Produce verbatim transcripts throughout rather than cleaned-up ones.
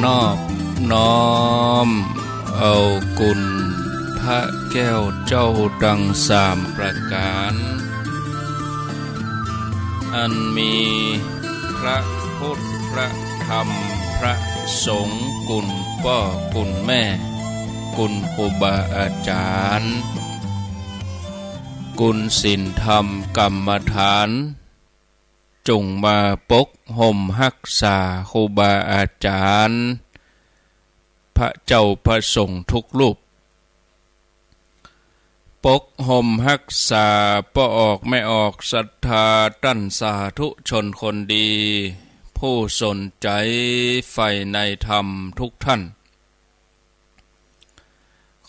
นอบน้อมเอาคุณพระแก้วเจ้าตังสามประก๋าน อันมีพระพุทธ พระธรรม พระสงฆ์ คุณป้อ คุณแม่ คุณครูบาอาจารย์ คุณศีลธรรมกรรมฐาน จุ่งมาปกห่มฮักษาครูบาอาจารย์ พระเจ้าพระสงฆ์ทุกรูป ปกห่มฮักษาป้อออกแม่ออกศรัทธาต้านสาธุชนคนดี ผู้สนใจ๋ใฝ่ในธรรมทุกท่าน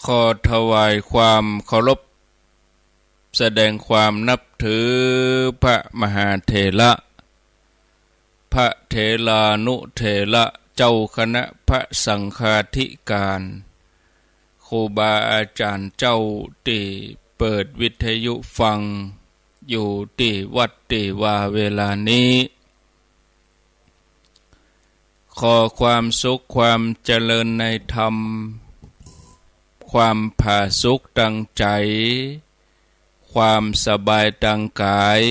ขอถวายความเคารพ แสดงความนับถือพระมหาเถระ พระเถรานุเถระ เจ้าคณะพระสังฆาธิการ ครูบาอาจารย์เจ้าตี้เปิดวิทยุฟังอยู่ตี้วัดตี้วาเวลานี้ ขอความสุขความเจริญในธรรม ความผาสุขตางใจ๋ ความสบายตางก๋าย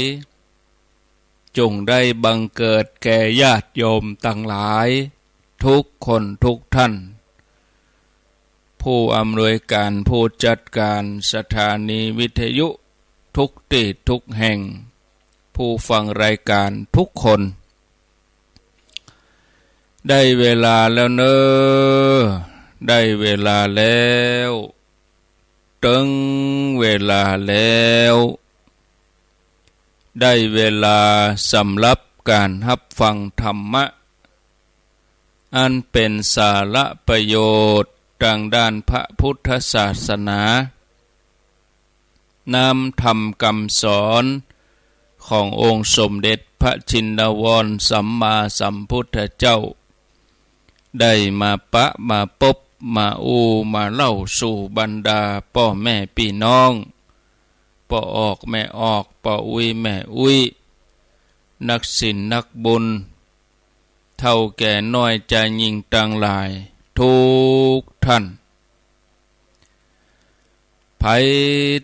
จุ่งได้บังเกิดแก่ญาติโยมตังหลาย ทุกคนทุกท่าน ผู้อำนวยการผู้จัดการสถานีวิทยุทุกตี้ทุกแห่ง ผู้ฟังรายการทุกคน ได้เวลาแล้วเน่อ ได้เวลาแล้ว เถิงเวลาแล้ว ได้เวลาสำหรับก๋านฮับฟังธรรมะ อันเป๋นสาระประโยชน์ตางด้านพระพุทธศาสนา น้ำธรรมกำสอนขององค์สมเด็จพระชินวรสัมมาสัมพุทธเจ้า ได้มาปะมาปบมาอู้มาเล่าสู่บรรดาป้อแม่ปี้น้อง ป้อออกแม่ออก ป้ออุ๊ยแม่อุ๊ย นักศีลนักบุญ เฒ่าแก่น้อยจายญิงตังหลายทุกท่าน ใผ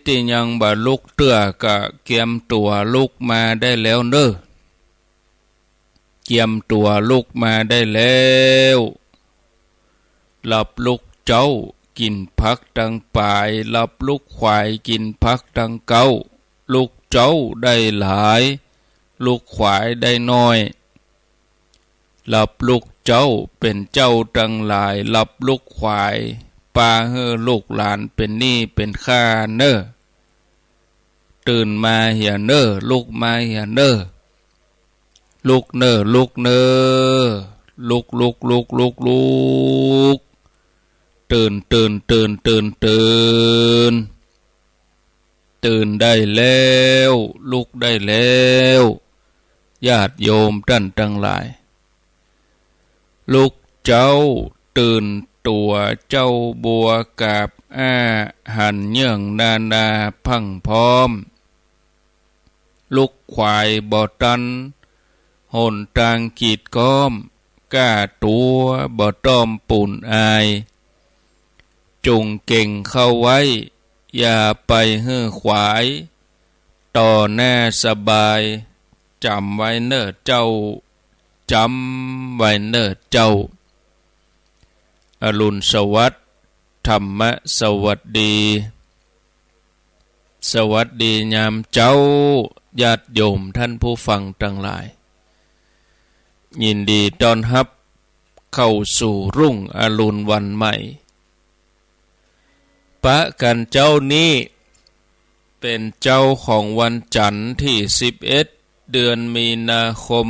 ตี้ยังบ่ลุกเตื้อก็เกียมตั๋วลุกมาได้แล้วเน่อ เกียมตั๋วลุกมาได้แล้ว หลับลุกเจ๊ากิ๋นผักตังป๋าย หลับลุกขวายกิ๋นผักตังเก๊า ลุกเจ๊าได้หลาย ลุกขวายได้น้อย หลับลุกเจ๊าเป๋นเจ้าตังหลาย หลับลุกขวาย ปาหื้อลูกหลานเป๋นหนี้เป๋นค่าเน่อ ตื่นมาเหียเน่อ ลุกมาเหียเน่อ ลุกเน่อ ลุกเน่อ ลุก ลุก ลุก ลุก ลุก ตื่น ตื่น ตื่น ตื่น ตื่น ตื่นได้แล้ว ลุกได้แล้ว ญาติโยมต้านตังหลาย ลุกเจ๊าตื่นตั๋ว เจ๊าบัวกาบอ้า หันเยื่องนานาพรั่งพร้อม ลุกขวายบ่ตัน หนตางกีดก๊อม ก้าตั๋วบ่ต้องปูนอาย จุ่งเก่งเข้าไว้ อย่าไปหื้อขวาย ต่อหน้าสบาย จ๋ำไว้เน่อเจ้า จ๋ำไว้เน่อเจ้า อรุณสวัสดิ์ ธรรมะสวัสดี สวัสดียามเจ๊า ญาติโยมท่านผู้ฟังตังหลาย ยินดีต้อนฮับเข้าสู่รุ่งอรุณวันใหม่ ปะกั๋นเจ๊านี้ เป๋นเจ๊าของวันจั๋นทร์ตี้สิบเอ็ด เดือนมีนาคม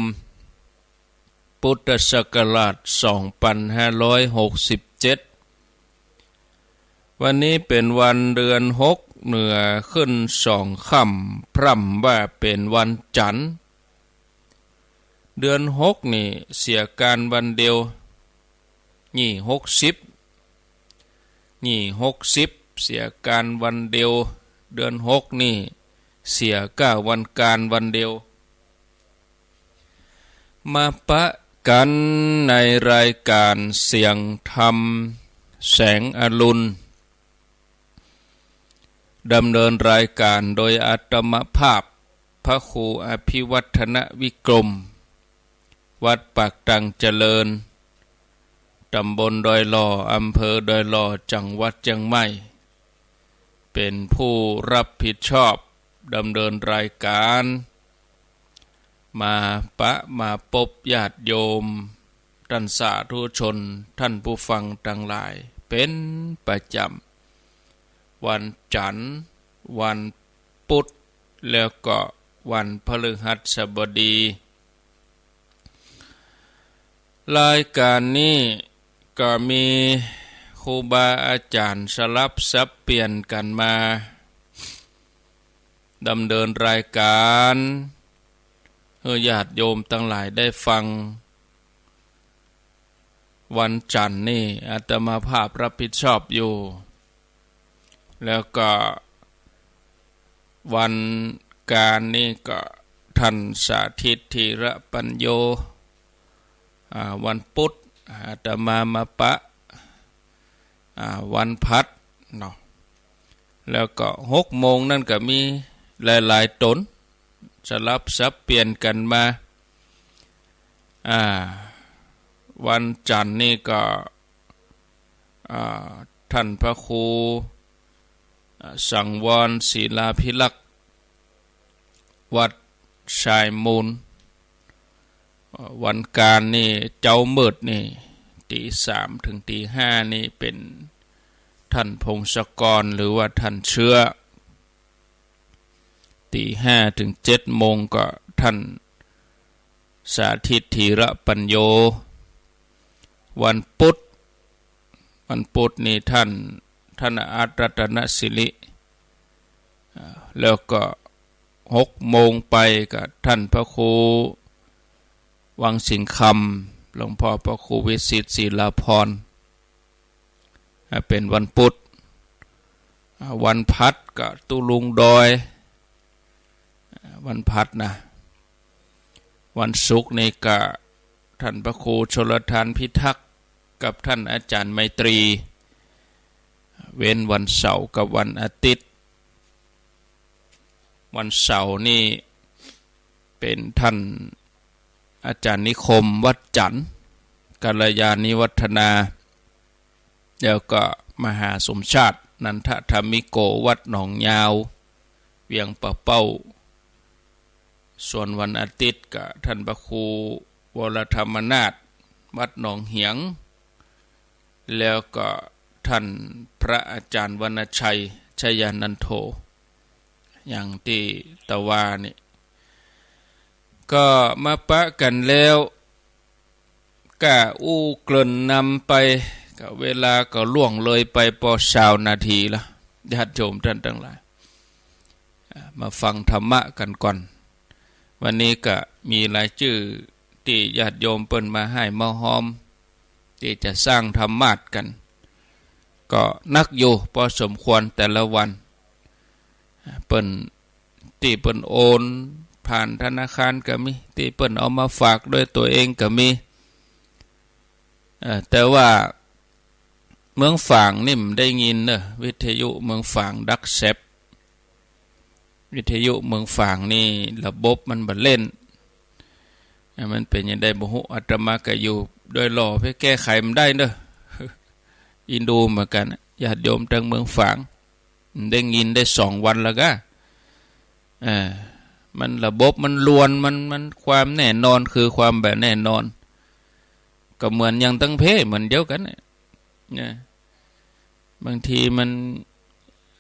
พุทธศักราชสองปันห้าร้อยหกสิบเจ็ด วันนี้เป๋นวันเดือนหก เหนือขึ้นสองค่ำ พร่ำว่าเป๋นวันจั๋นทร์ เดือนหกนี่เสียก๋านวันเดียว นี่หกสิบ นี่หกสิบ เสียก๋านวันเดียว เดือนหกนี่เสียก้าวันก๋านวันเดียว มาปะ กันในรายการเสียงธรรมแสงอรุณ ดำเนินรายการโดยอาตมาภาพพระครูอภิวัฒนวิกรม วัดปากตังเจริญ ตำบลดอยหล่อ อำเภอดอยหล่อ จังหวัดเจียงใหม่ เป็นผู้รับผิดชอบดำเนินรายการ มาปะมาปบญาติโยม ต้านสาธุชน ต้านผู้ฟังตังหลาย เป๋นประจ๋ำ วันจั๋นทร์ วัน พุธ แล้วก็วันพฤหัสบดี รายการนี้ก็มีครูบาอาจ๋ารย์สลับสับเปลี่ยนกั๋นมาดำเนินรายการหื้อญาติโยมตังหลายได้ฟัง วันจั๋นทร์นี่อาตมาภาพรับผิดชอบอยู่ แล้วก็วันกาญจน์นี่ก็ต้านสาธิต ธีระปัญโญ อ่า วันพุธ อาตมามาปะ อ่า วันพฤหัสเนาะ แล้วก็หกโมงนั้นก็มีหลายๆ ต๋น สลับสับเปลี่ยนกั๋นมา อ่า วันจั๋นทร์นี่ก็ อ่า ต้านพระครู อ่า สังวรศิลาภิรักษ์ วัดชายมูล อ่า วันกาญจน์นี่เจ๊ามืดนี่ ตี๋สามเถิงตี๋ห้านี่เป๋นต้านพงศกร หรือว่าต้านเชื้อ ตี๋ห้าเถิงเจ็ดโมงก็ต้านสาธิต ธีระปัญโญ วันพุธ วันพุธนี่ต้าน ต้านอาร์ต รัตนสิริ อ่า แล้วก็หกโมงไปก็ต้านพระครูวังสิงห์คำ หลวงพ่อพระครูวิสิทธิ์ศิลาภรณ์ อ่า เป๋นวันพุธ อ่า วันพฤหัสก็ตุ๊ลุงดอย อ่า วันพฤหัสนะ วันศุกร์นี่ก็ต้านพระครูชลทานพิทักษ์กับต้านอาจ๋ารย์ไมตรี เว้นวันเสาร์กับวันอาทิตย์ วันเสาร์นี่เป๋นต้านอาจ๋ารย์นิคม วัดจั๋นทร์ กัลยาณิวัฒนา แล้วก็มหาสมชาติ นันทธรรมิโก วัดหนองยาว เวียงป่าเป้า ส่วนวันอาทิตย์ก็ต้านพระครูวรธรรมนาถ วัดหนองเหียง แล้วก็ต้านพระอาจ๋ารย์วรรณชัย ชยานันโท อย่างตี้ตะวานี่ ก็มาปะกั๋นแล้ว ก้าอู้เกริ่นนำไป ก็เวลาก็ล่วงเลยไปปอซาวนาทีละ ญาติโยมต้านตังหลาย อ่า มาฟังธรรมะกั๋นก่อน วันนี้ก็มีรายจื้อตี้ญาติโยมเปิ้นมาฮ้ายมาฮ้อม ตี้จะสร้างธรรมาสน์กั๋น ก็นักอยู่ปอสมควรแต่ละวัน อ่า เปิ้น ตี้เปิ้นโอนผ่านธนาคารก็มี ตี้เปิ้นเอามาฝากด้วยตั๋วเองก็มี เอ่อ แต่ว่าเมืองฝางนี่บ่ได้ยินเน่อ วิทยุเมืองฝางดักแซ็ป วิทยุเมืองฝางนี่ระบบมันบ่เล่น เอ่อ มันเป๋นหยังใดบ่ฮู้ อาตมาก็อยู่ดอยหล่อ ไปแก้ไขบ่ได้เน่อ อินดูเหมือนกั๋น ญาติโยมตางเมืองฝาง ได้ยินได้สองวันแล้วก้า อ่า มันระบบมันลวน มัน มันความแน่นอนคือความบ่แน่นอน ก็เหมือนอย่างตังเพเหมือนเดียวกั๋นเนี่ย นะ บางทีมัน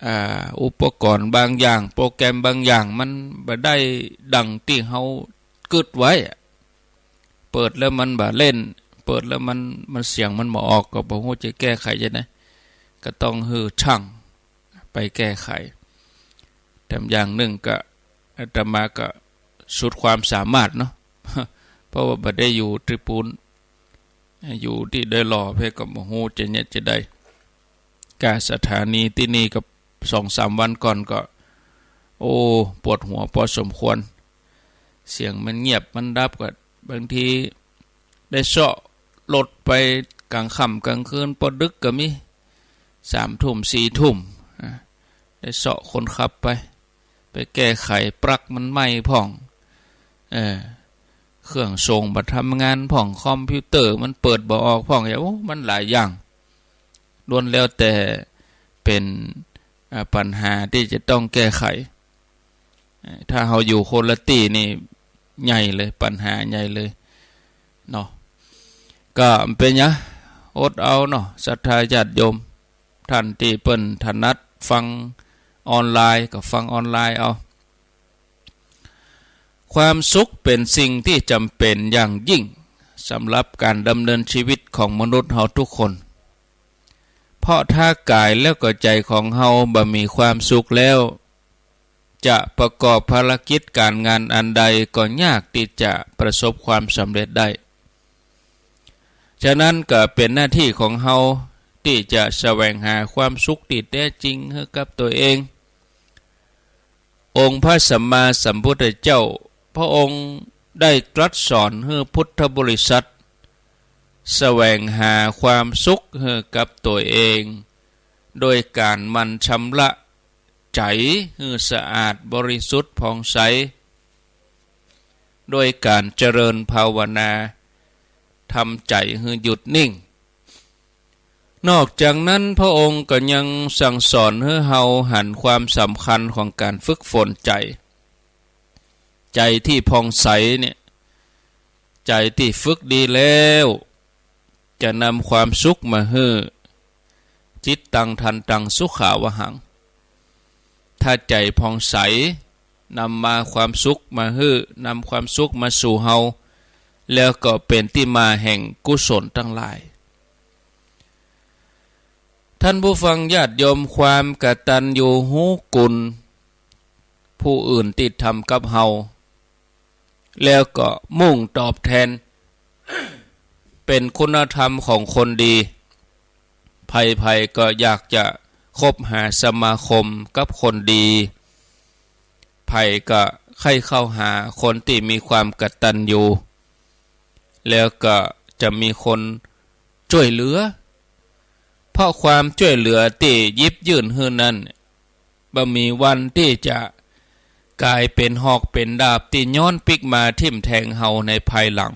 อ่า อุปกรณ์บางอย่าง โปรแกรมบางอย่าง มันบ่ได้ดังตี้เฮากึ๊ดไว้อะ เปิดแล้วมันบ่เล่น เปิดแล้วมัน มันเสียงมันบ่ออก ก็บ่ฮู้จะแก้ไขจะได ก็ต้องหื้อช่างไปแก้ไข แถมอย่างนึ่งก็ อาตมาก็สุดความสามารถเนาะ เพราะว่าบ่ได้อยู่ตี้ปู๊น อยู่ตี้ดอยหล่อ เพ่ก็บ่ฮู้จะเยียะจะได ก้าสถานีตี้นี่ก็สองสามวันก่อนก็ โอ้ ปวดหัวปอสมควร เสียงมันเงียบมันดับ ก็บางที ได้เซาะรถไปก๋างค่ำก๋างคืน ปอดึกก็มี สามทุ่ม สี่ทุ่ม อ่า ได้เซาะคนขับไป ไปแก้ไขปลั๊กมันไหม้พ่อง เออ เครื่องส่งบ่ทำงานพ่อง คอมพิวเตอร์มันเปิดบ่ออกพ่อง โอ้ มันหลายอย่าง ล้วนแล้วแต่เป๋น อ่า ปัญหาตี้จะต้องแก้ไข เอ่อ ถ้าเฮาอยู่คนละตี้นี่ใหญ่เลย ปัญหาใหญ่เลยเนาะ ก็บ่เป๋นหยัง อดเอาเนาะ ศรัทธาญาติโยม ท่านตี้เปิ้นถนัดฟังออนไลน์ก็ฟังออนไลน์เอา ความสุขเป๋นสิ่งตี้จ๋ำเป๋นอย่างยิ่งสำหรับก๋านดำเนินชีวิตของมนุษย์เฮาทุกคน เพราะถ้ากายแล้วก็ใจ๋ของเฮาบ่มีความสุขแล้ว จะประกอบภารกิจก๋านงานอันใดก็ยากตี้จะประสบความสำเร็จได้ ฉะนั้นก็เป๋นหน้าตี้ของเฮาตี้จะแสวงหาความสุขตี้แต๊จริงหื้อกับตั๋วเอง องค์พระสัมมาสัมพุทธเจ้า พระองค์ได้ตรัสสอนหื้อพุทธบริษัท แสวงหาความสุขหื้อกับตั๋วเอง โดยก๋านหมั่นชำระใจ๋หื้อสะอาดบริสุทธิ์ผ่องใส โดยก๋านเจริญภาวนา ทำใจ๋หื้อหยุดนิ่ง นอกจากนั้นพระองค์ก็ยังสั่งสอนหื้อเฮาหันความสำคัญของก๋านฝึกฝนใจ๋ ใจ๋ตี้ผ่องใสเนี่ย ใจ๋ตี้ฝึกดีแล้ว จะนำความสุขมาหื้อ cittaṃ dantaṃ sukhāvahaṃ ถ้าใจ๋ผ่องใส นำมาความสุขมาหื้อ นำความสุขมาสู่เฮา แล้วก็เป๋นตี้มาแห่งกุศลตังหลาย ท่านผู้ฟังญาติโยม ความกตัญญูรู้คุณผู้อื่นตี้ทำกับเฮา แล้วก็มุ่งตอบแตน เป๋นคุณธรรมของคนดี ใผๆ ก็อยากจะคบหาสมาคมกับคนดี ใผก็ใค่เข้าหาคนตี้มีความกตัญญู แล้วก็จะมีคนจ้วยเหลือ เพราะความจ้วยเหลือตี้หยิบยื่นหื้อนั้น บ่มีวันตี้จะก๋ายเป๋นหอกเป๋นดาบตี้ย้อนปิ๊กมาทิ่มแตงเฮาในภายหลัง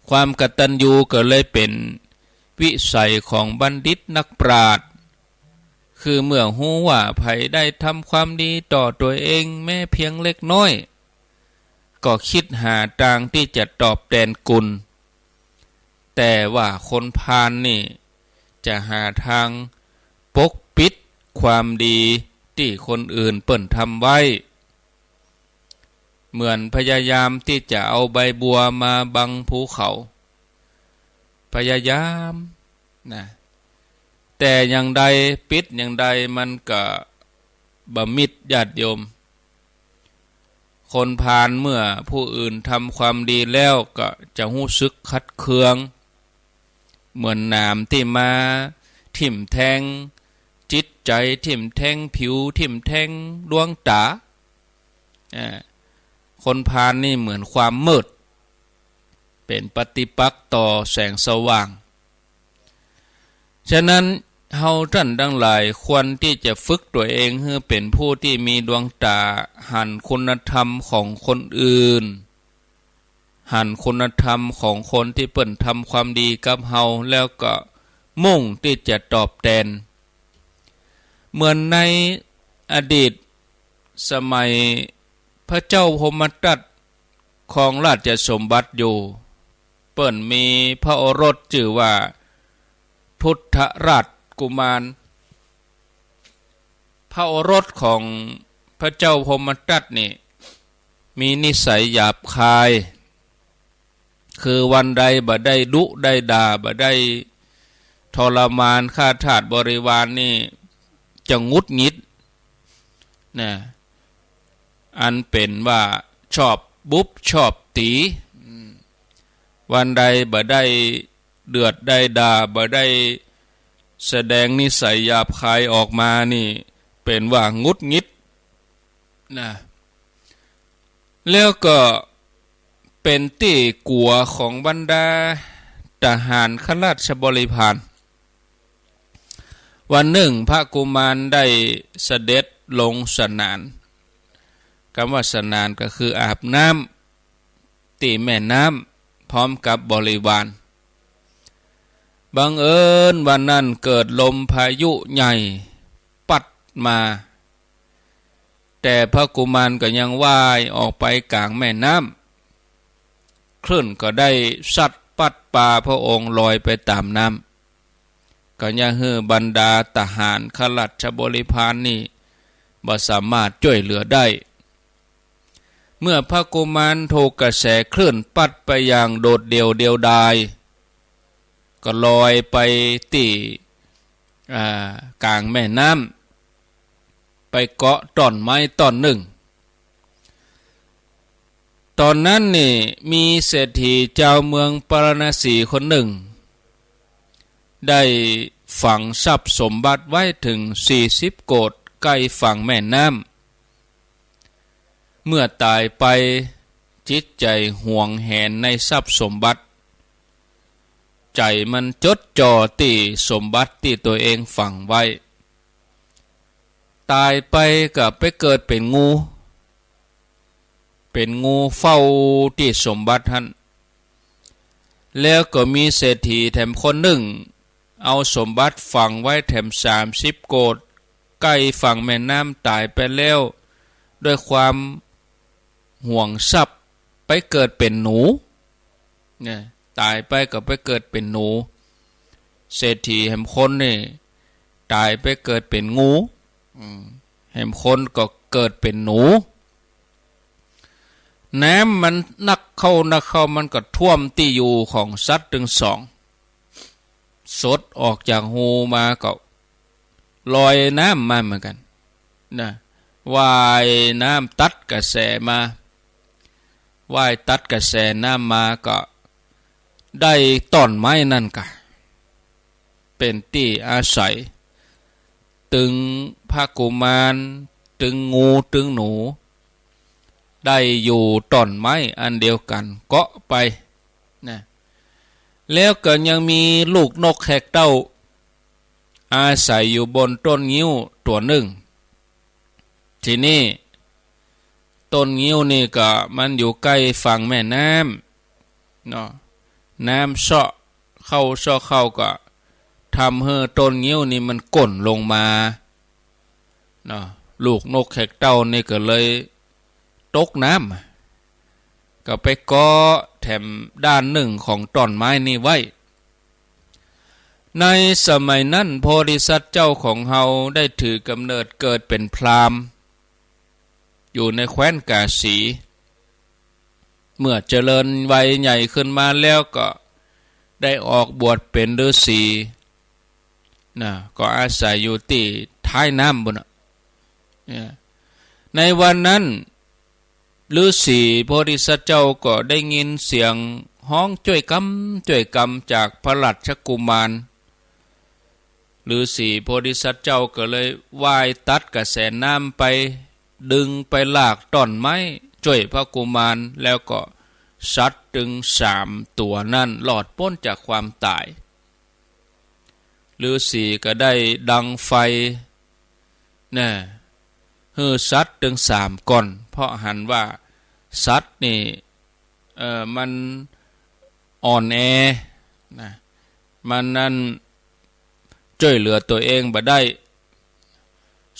ความกตัญญูก็เลยเป๋นวิสัยของบัณฑิตนักปราชญ์ คือเมื่อฮู้ว่าใผได้ทำความดีต่อตั๋วเองแม้เพียงเล็กน้อย ก็กึ๊ดหาตางตี้จะตอบแตนคุณ แต่ว่าคนพาลนี่จะหาตางปกปิดความดีตี้คนอื่นเปิ้นทำไว้ เหมือนพยายามตี้จะเอาใบบัวมาบังภูเขา พยายามนะ แต่อย่างใดปิดอย่างใดมันก็บ่มิดญาติโยม คนพาลเมื่อผู้อื่นทำความดีแล้วก็จะฮู้สึกขัดเคือง เหมือนหนามตี้มาทิ่มแตงจิตใจ๋ ทิ่มแตงผิว ทิ่มแตงดวงต๋า อ่า คนพาลนี่เหมือนความมืด เป๋นปฏิปักษ์ต่อแสงสว่าง ฉะนั้นเฮาต้านตังหลายควรตี้จะฝึกตั๋วเองหื้อเป๋นผู้ตี้มีดวงต๋าหันคุณธรรมของคนอื่น หันคุณธรรมของคนตี้เปิ้นทำความดีกับเฮา แล้วก็มุ่งตี้จะตอบแตน เหมือนในอดีตสมัยพระเจ้าพรหมทัตครองราชสมบัติอยู่ เปิ้นมีพระโอรสจื้อว่าทุทธราชกุมาร พระโอรสของพระเจ้าพรหมทัตนี่มีนิสัยหยาบคาย คือวันใดบ่ได้ดุได้ด่า บ่ได้ทรมานข้าทาสบริวารนี่จะหงุดหงิดนะ อันเป๋นว่าชอบบุบชอบตี๋ อืม วันใดบ่ได้เดือดได้ด่า บ่ได้แสดงนิสัยหยาบคายออกมานี่ เป๋นว่าหงุดหงิดนะ แล้วก็ เป๋นตี้กั๋วของบรรดาทหารข้าราชบริพาร วันนึ่งพระกุมารได้เสด็จลงสนาน กำว่าสนานก็คืออาบน้ำ ตี้แม่น้ำพร้อมกับบริวาร บังเอิญวันนั้นเกิดลมพายุใหญ่ปั๊ดมา แต่พระกุมารก็ยังว่ายออกไปก๋างแม่น้ำ คลื่นก็ได้ซัดปั๊ดปาพระองค์ลอยไปต๋ามน้ำ ก็ยังหื้อบรรดาทหารข้าราชบริพารนี่บ่สามารถจ้วยเหลือได้ เมื่อพระกุมารถูกกระแสคลื่นปั๊ดไปอย่างโดดเดี่ยวเดียวดาย ก็ลอยไปตี้ อ่า ก๋างแม่น้ำ ไปเกาะต้นไม้ต้นนึ่ง ต๋อนนั้นนี่มีเศรษฐีจาวเมืองปาราณสีคนนึ่ง ได้ฝังทรัพย์สมบัติไว้เถิงสี่สิบโกฏใก้ฝั่งแม่น้ำ เมื่อต๋ายไปจิตใจ๋หวงแหนในทรัพย์สมบัติ ใจ๋มันจดจ่อตี้สมบัติตี้ตั๋วเองฝังไว้ ต๋ายไปก็ไปเกิดเป๋นงู เป๋นงูเฝ้าตี้สมบัติหั้น แล้วก็มีเศรษฐีแถมคนนึ่ง เอาสมบัติฝังไว้แถมสามสิบโกฏใก้ฝั่งแม่น้ำต๋ายไปแล้ว ด้วยความหวงทรัพย์ไปเกิดเป๋นหนู เนี่ย ต๋ายไปก็ไปเกิดเป๋นหนู เศรษฐีแหมคนนี่ต๋ายไปเกิดเป๋นงู อืม แหมคนก็เกิดเป๋นหนู น้ำมันนักเข้านักเข้ามันก็ท่วมตี้อยู่ของสัตว์ตึงสอง สดออกจากฮูมาก็ลอยน้ำมาเหมือนกั๋นนะ ว่ายน้ำตัดกระแสมา ว่ายตัดกระแสน้ำมาก็ได้ต้นไม้นั่นกะ เป๋นตี้อาศัย ตึงพระกุมาร ตึงงู ตึงหนู ได้อยู่ต้นไม้อันเดียวกั๋นเกาะไปนะ แล้วก็ยังมีลูกนกแขกเต้า อาศัยอยู่บนต้นงิ้วตั๋วนึ่ง ทีนี้ต้นงิ้วนี่ก็มันอยู่ใก้ฝั่งแม่น้ำเนาะ น้ำเซาะเข้าเซาะเข้าก็ทำหื้อต้นงิ้วนี่มันก้นลงมาเนาะ ลูกนกแขกเต้านี่ก็เลยตกน้ำ ก็ไปเกาะแถมด้านนึ่งของต้นไม้นี่ไว้ ในสมัยนั้นโพธิสัตว์เจ้าของเฮาได้ถือกำเนิดเกิดเป๋นพราหมณ์ อยู่ในแคว้นกาสี เมื่อเจริญวัยใหญ่ขึ้นมาแล้วก็ได้ออกบวชเป๋นฤๅษีนะ ก็อาศัยอยู่ตี้ท้ายน้ำปู้นน่ะ เนี่ย ในวันนั้น ฤๅษีโพธิสัตว์เจ้าก็ได้ยินเสียงฮ้องจ้วยกำ จ้วยกำจากพระราชกุมาร ฤๅษีโพธิสัตว์เจ้าก็เลยว่ายตัดกระแสน้ำไป ดึงไปลากต้นไม้จ้วยพระกุมาร แล้วก็สัตว์ตึงสามตั๋วนั้นรอดป๊นจากความต๋าย ฤๅษีก็ได้ดังไฟ นะ หื้อสัตว์ตึงสามก้อน เพราะหันว่าสัตว์นี่ เอ่อ มันอ่อนแอ นะ มันนั่นจ้วยเหลือตั๋วเองบ่ได้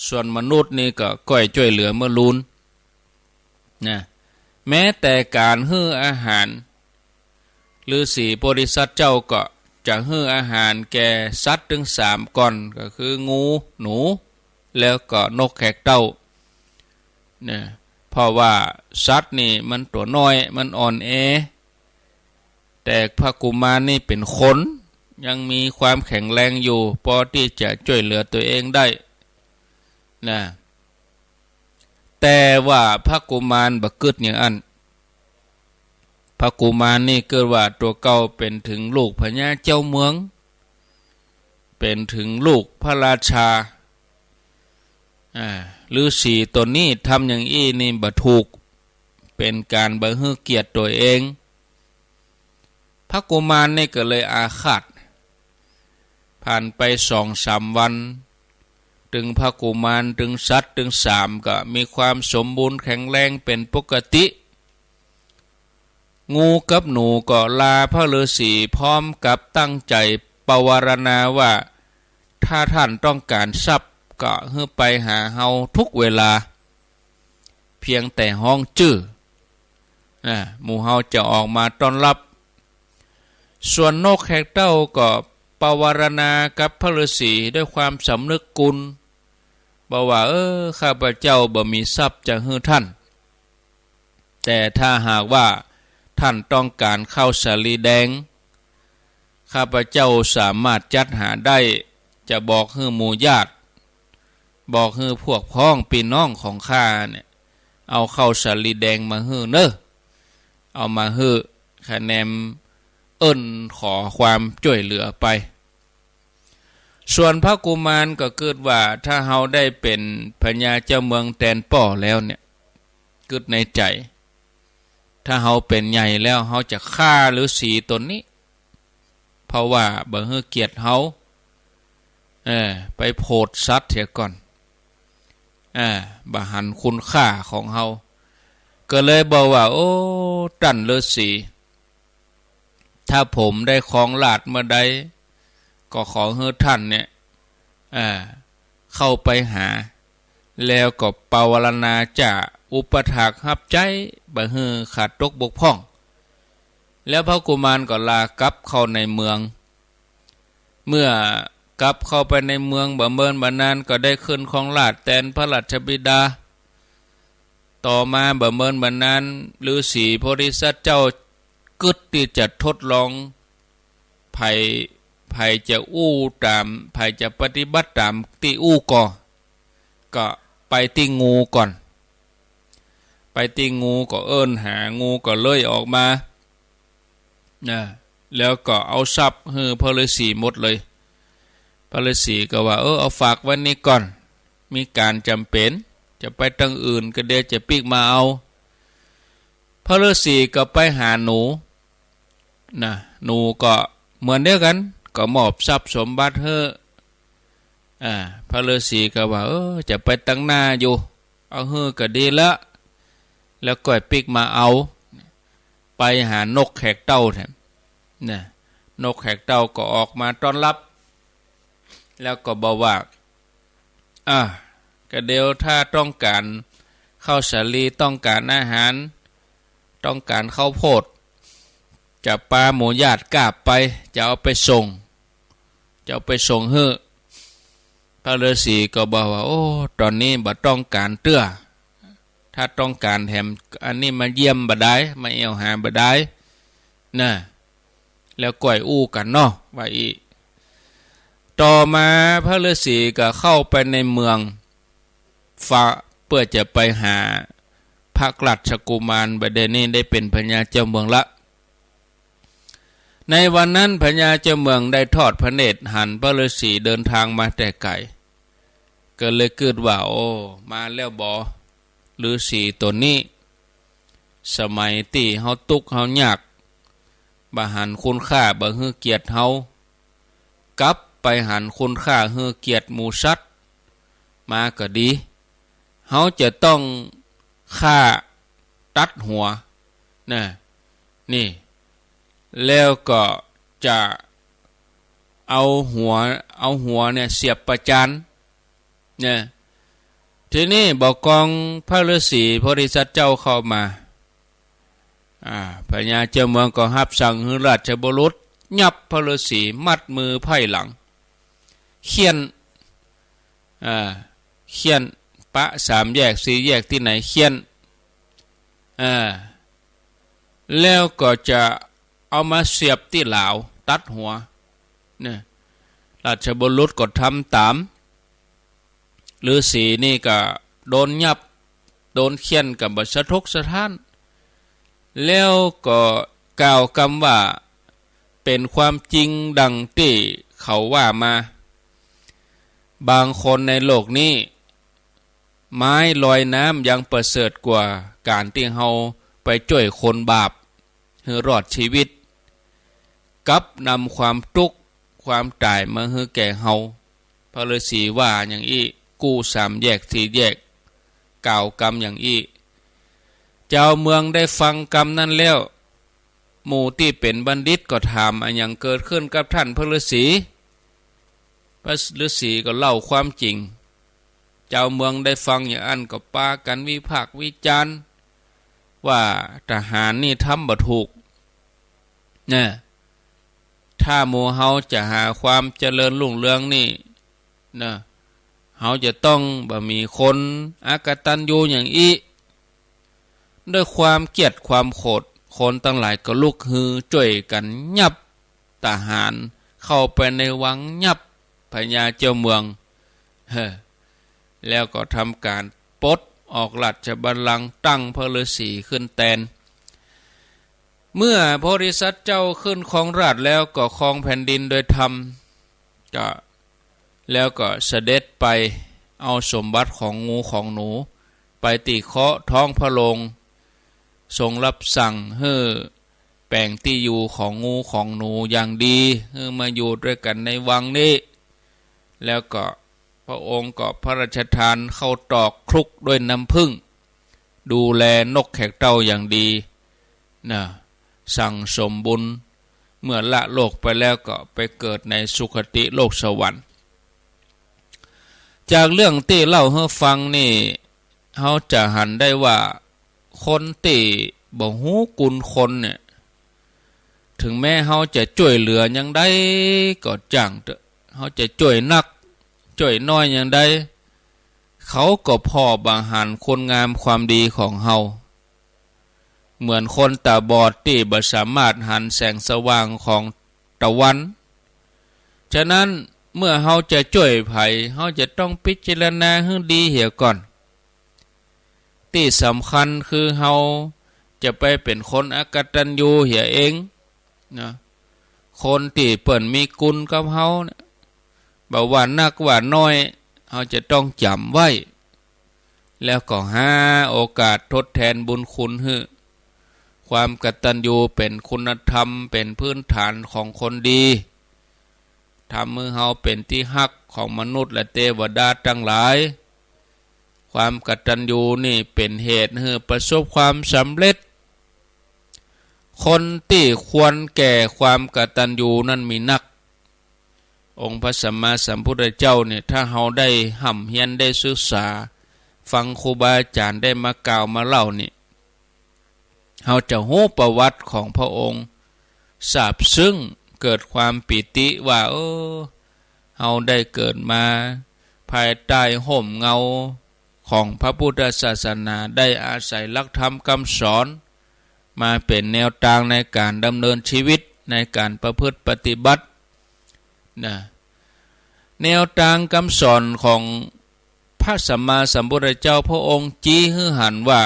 ส่วนมนุษย์นี่ก็ก้อยจ้วยเหลือเมื่อลูน นะ แม้แต่ก๋านหื้ออาหาร ฤๅษีโพธิสัตว์เจ้าก็จะหื้ออาหารแก่สัตว์ตึงสามก้อน ก็คืองู หนู แล้วก็นกแขกเต้า เนี่ย เพราะว่าสัตว์นี่มันตั๋วน้อย มันอ่อนแอ แต่พระกุมารนี่เป๋นคน ยังมีความแข็งแรงอยู่ พอตี้จะจ้วยเหลือตั๋วเองได้ นะ แต่ว่าพระกุมารบ่กึ๊ดอย่างอั้น พระกุมารนี่กึ๊ดว่าตั๋วเก่าเป๋นเถิงลูกพญาเจ้าเมือง เป๋นเถิงลูกพระราชา อ่า ฤๅษีต๋นนี้ทำอย่างอี้นี่บ่ถูก ป๋นก๋านบ่หื้อเกียรติตั๋วเอง พระกุมารนี่ก็เลยอาฆาต ผ่านไปสองสามวัน ตึงพระกุมาร ตึงสัตว์ ตึงสามก็มีความสมบูรณ์แข็งแรงเป๋นปกติ งูกับหนูก็ลาพระฤๅษี พร้อมกับตั้งใจ๋ปวารณาว่า ถ้าต้านต้องก๋านทรัพย์ก็หื้อไปหาเฮากู้เวลา เพียงแต่ฮ้องจื้อ อ่า หมู่เฮาจะออกมาต้อนฮับ ส่วนนกแขกเต้าก็ปวารณากับพระฤๅษีด้วยความสำนึกคุณ บอกว่า เออ ข้าพเจ้าบ่มีทรัพย์จะหื้อต้าน แต่ถ้าหากว่าต้านต้องก๋านข้าวสาลีแดง ข้าพเจ้าสามารถจัดหาได้ จะบอกหื้อหมู่ญาติ บอกหื้อพวกพ้องปี้น้องของข้าเนี่ย เอาข้าวสาลีแดงมาหื้อเน่อ เอามาหื้อ ข้าแนมเอิ้นขอความจ้วยเหลือไป ส่วนพระกุมารก็กึ๊ดว่า ถ้าเฮาได้เป๋นพญาเจ้าเมืองแตนป้อแล้วเนี่ย กึ๊ดในใจ๋ ถ้าเฮาเป๋นใหญ่แล้ว เฮาจะฆ่าฤๅษีต๋นนี้ เพราะว่าบ่หื้อเกียรติเฮา เออ ไปโผดสัตว์เสียก่อน อ่า บ่หันคุณค่าของเฮา ก็เลยบอกว่า โอ้ ต้านฤๅษี ถ้าผมได้ครองราชย์เมื่อใด ก็ขอหื้อต้านเนี่ย อ่า เข้าไปหา แล้วก็ปวารณาจะอุปัฏฐากฮับใจ๊ บ่หื้อขาดตกบกพร่อง แล้วพระกุมารก็ลากลับเข้าในเมือง เมื่อกลับเข้าไปในเมืองบ่เมินบ่นานก็ได้ขึ้นครองราชย์แตนพระราชบิดา ต่อมาบ่เมินบ่นาน ฤๅษีโพธิสัตว์เจ้ากึ๊ดตี้จะทดลอง ใผ ใผจะอู้ต๋าม ใผจะปฏิบัติต๋ามตี้อู้ก่อ ก็ไปตี้งูก่อน ไปตี้งูก็เอิ้นหา งูก็เลื้อยออกมา นะ แล้วก็เอาทรัพย์หื้อพระฤๅษีหมดเลย พระฤๅษีก็ว่า เออ เอาฝากไว้นี่ก่อน มีก๋านจ๋ำเป๋น จะไปตังอื่นก็เดี๋ยวจะปิ๊กมาเอา พระฤๅษีก็ไปหาหนู นะ หนูก็เหมือนเดียวกั๋น ก็มอบทรัพย์สมบัติหื้อ อ่า พระฤๅษีก็ว่า เออ จะไปตังหน้าอยู่ เอาหื้อก็ดีละ แล้วก้อยปิ๊กมาเอา ไปหานกแขกเต้าแถม นะ นกแขกเต้าก็ออกมาต้อนฮับ แล้วก็บอกว่า อ่า ก็เดี๋ยวถ้าต้องก๋านข้าวสาลี ต้องก๋านอาหาร ต้องก๋านข้าวโพด จะปาหมู่ญาติกาบไป จะเอาไปส่ง จะเอาไปส่งหื้อ พระฤๅษีก็บอกว่า โอ้ ต๋อนนี้บ่ต้องก๋านเตื้อ ถ้าต้องก๋านแถม อันนี้มาเยี่ยมบ่ดาย มาแอ่วหาบ่ดาย นะ แล้วก้อยอู้กั๋นเนาะ ว่าอี้ ต่อมาพระฤๅษีก็เข้าไปในเมือง ฟ้า เปื้อจะไปหาพระราชกุมาร บ่าเดี่ยวนี้ได้เป๋นพญาเจ้าเมืองละ ในวันนั้นพญาเจ้าเมืองได้ทอดพระเนตรหันพระฤๅษีเดินทางมาแต่ไก๋ ก็เลยกึ๊ดว่า โอ้ มาแล้วบ่ ฤๅษีต๋นนี้ สมัยตี้เฮาตุ๊กข์เฮายาก บ่หันคุณค่า บ่หื้อเกียรติเฮา กลับไปหันคุณค่าหื้อเกียรติหมู่สัตว์ มาก็ดี เฮาจะต้องฆ่าตัดหัว นะ นี่ แล้วก็จะเอาหัว เอาหัวเนี่ยเสียบประจาน นะ ทีนี้บ่ากองพระฤๅษีโพธิสัตว์เจ้าเข้ามา อ่า พญาเจ้าเมืองก็ฮับสั่งหื้อราชบุรุษยับพระฤๅษี มัดมือไพร่หลัง เฆี่ยน อ่า เฆี่ยน ปะสามแยกสี่แยกตี้ไหนเฆี่ยน อ่า แล้วก็จะเอามาเสียบตี้หลาว ตัดหัว เนี่ย ราชบุรุษก็ทำต๋าม ฤๅษีนี่ก็โดนยับ โดนเฆี่ยนก็บ่สะทกสะท้าน แล้วก็กล่าวกำว่า เป๋นความจริงดังตี้เขาว่ามา บางคนในโลกนี้ ไม้ลอยน้ำยังประเสริฐกว่าก๋านตี้เฮา ไปจ้วยคนบาปหื้อรอดจีวิต กลับนำความตุ๊กข์ความต๋ายมาหื้อแก่เฮา พระฤๅษีว่าอย่างอี้ กู้สามแยกสี่แยก กล่าวกำอย่างอี้ จาวเมืองได้ฟังกำนั้นแล้ว หมู่ตี้เป๋นบัณฑิตก็ถาม อะหยังเกิดขึ้นกับต้านพระฤๅษี พระฤๅษีก็เล่าความจริง จาวเมืองได้ฟังอย่างอั้นก็ปากั๋นวิพากษ์วิจารณ์ ว่าทหารนี่ทำบ่ถูก นะ ถ้าหมู่เฮาจะหาความเจริญรุ่งเรืองนี่ นะ เฮาจะต้องบ่มีคนอกตัญญูอย่างอี้ ด้วยความเกลียดความโขด คนตังหลายก็ลุกฮือจ้วยกั๋นยับ ทหารเข้าไปในวังยับพญาเจ้าเมือง เฮ้อ แล้วก็ทำก๋านปลดออกราชบัลลังก์ ตั้งพระฤๅษีขึ้นแตน เมื่อโพธิสัตว์เจ้าขึ้นครองราชย์แล้วก็ครองแผ่นดินโดยธรรม ก็ แล้วก็เสด็จไปเอาสมบัติของงูของหนู ไปตี้เคาะท้องพระโรง ทรงรับสั่งหื้อแป๋งตี้อยู่ของงูของหนูอย่างดี หื้อมาอยู่ด้วยกั๋นในวังนี้ แล้วก็พระองค์ก็พระราชทานข้าวตอกคลุกด้วยน้ำผึ้ง ดูแลนกแขกเต้าอย่างดี นะ สั่งสมบุญ เมื่อละโลกไปแล้วก็ไปเกิดในสุคติโลกสวรรค์ จากเรื่องตี้เล่าหื้อฟังนี่ เฮาจะหันได้ว่า คนตี้บ่ฮู้คุณคนเนี่ย ถึงแม้เฮาจะจ้วยเหลืออย่างใดก็จ้างเต๊อะ เฮาจะจ้วยนัก จ้วยน้อยอย่างใด เขาก็ผ่อบ่หันคุณงามความดีของเฮา เหมือนคนต๋าบอดตี้บ่สามารถหันแสงสว่างของตะวัน ฉะนั้นเมื่อเฮาจะจ้วยใผ เฮาจะต้องพิจารณาหื้อดีเหียก่อน ตี้สำคัญคือเฮาจะไปเป๋นคนอกตัญญูเหียเอง นะ คนตี้เปิ้นมีคุณกับเฮาเนี่ย บ่ว่านักว่าน้อย เฮาจะต้องจ๋ำไว้ แล้วก็หาโอกาสทดแทนบุญคุณหื้อ ความกตัญญูเป๋นคุณธรรม เป๋นพื้นฐานของคนดี ทำหื้อเฮาเป๋นตี้ฮักของมนุษย์และเตวดาตังหลาย ความกตัญญูนี่เป๋นเหตุหื้อประสบความสำเร็จ คนตี้ควรแก่ความกตัญญูนั้นมีนัก องค์พระสัมมาสัมพุทธเจ้าเนี่ย ถ้าเฮาได้ฮ่ำเฮียนได้ศึกษา ฟังครูบาอาจ๋ารย์ได้มากล่าวมาเล่านี่ เฮาจะฮู้ประวัติของพระองค์ ซาบซึ้ง เกิดความปีติว่า เออ เฮาได้เกิดมาภายใต้ฮ่มเงาของพระพุทธศาสนา ได้อาศัยหลักธรรมคำสอน มาเป๋นแนวตางในก๋านดำเนินชีวิต ในก๋านประพฤติปฏิบัติ นะ แนวตางคำสอนของพระสัมมาสัมพุทธเจ้า พระองค์ชี้หื้อหันว่า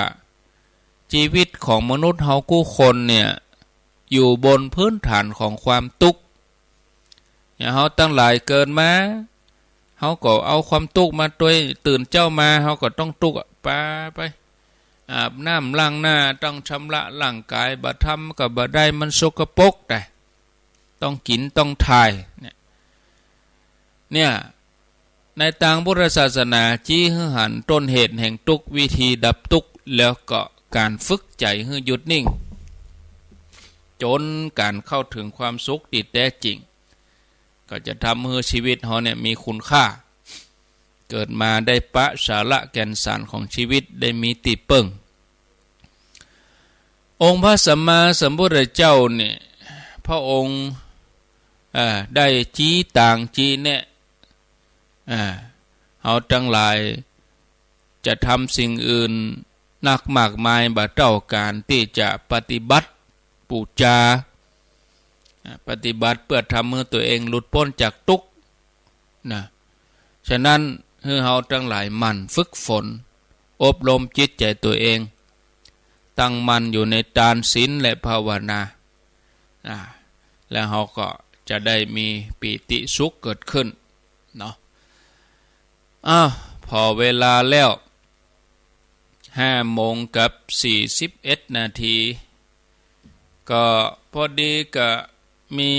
จีวิตของมนุษย์เฮากู้คนเนี่ย อยู่บนพื้นฐานของความตุ๊กข์ อย่างเฮาตังหลายเกิดมา เฮาก็เอาความตุ๊กข์มาตวย ตื่นเจ๊ามา เฮาก็ต้องตุ๊กข์อะ ไป ไป อาบน้ำล้างหน้า ต้องชำระร่างก๋าย บ่ทำก็บ่ได้ มันสกปรก แต่ต้องกิ๋นต้องถ่าย เนี่ย เนี่ย ในตางพุทธศาสนา ชี้หื้อหันต้นเหตุแห่งตุ๊กข์ วิธีดับตุ๊กข์ แล้วก็ก๋านฝึกใจ๋หื้อหยุดนิ่ง จ๋นก๋านเข้าเถิงความสุขตี้แต๊จริง ก็จะทำหื้อจีวิตเฮาเนี่ยมีคุณค่า เกิดมาได้ปะสาระแก่นสารของจีวิต ได้มีตี้เปิ้ง องค์พระสัมมาสัมพุทธเจ้าเนี่ย พระองค์ เอ่อ ได้ชี้ตางชี้แนะ อ่า เฮาตังหลายจะทำสิ่งอื่นนักมากมาย บ่เต้าก๋านตี้จะปฏิบัติปู๋จา อ่า ปฏิบัติเปื้อทำหื้อตั๋วเองหลุดป๊นจากตุ๊กข์ นะ ฉะนั้นหื้อเฮาตังหลายหมั่นฝึกฝน อบรมจิตใจ๋ตั๋วเอง ตั้งมั่นอยู่ในตานศีลและภาวนา อ่า แล้วเฮาก็จะได้มีปีติสุขเกิดขึ้น เนาะ อ้าว ผ่อเวลาแล้ว ห้าโมงกับสี่สิบเอ็ดนาที ก็พอดีก็มี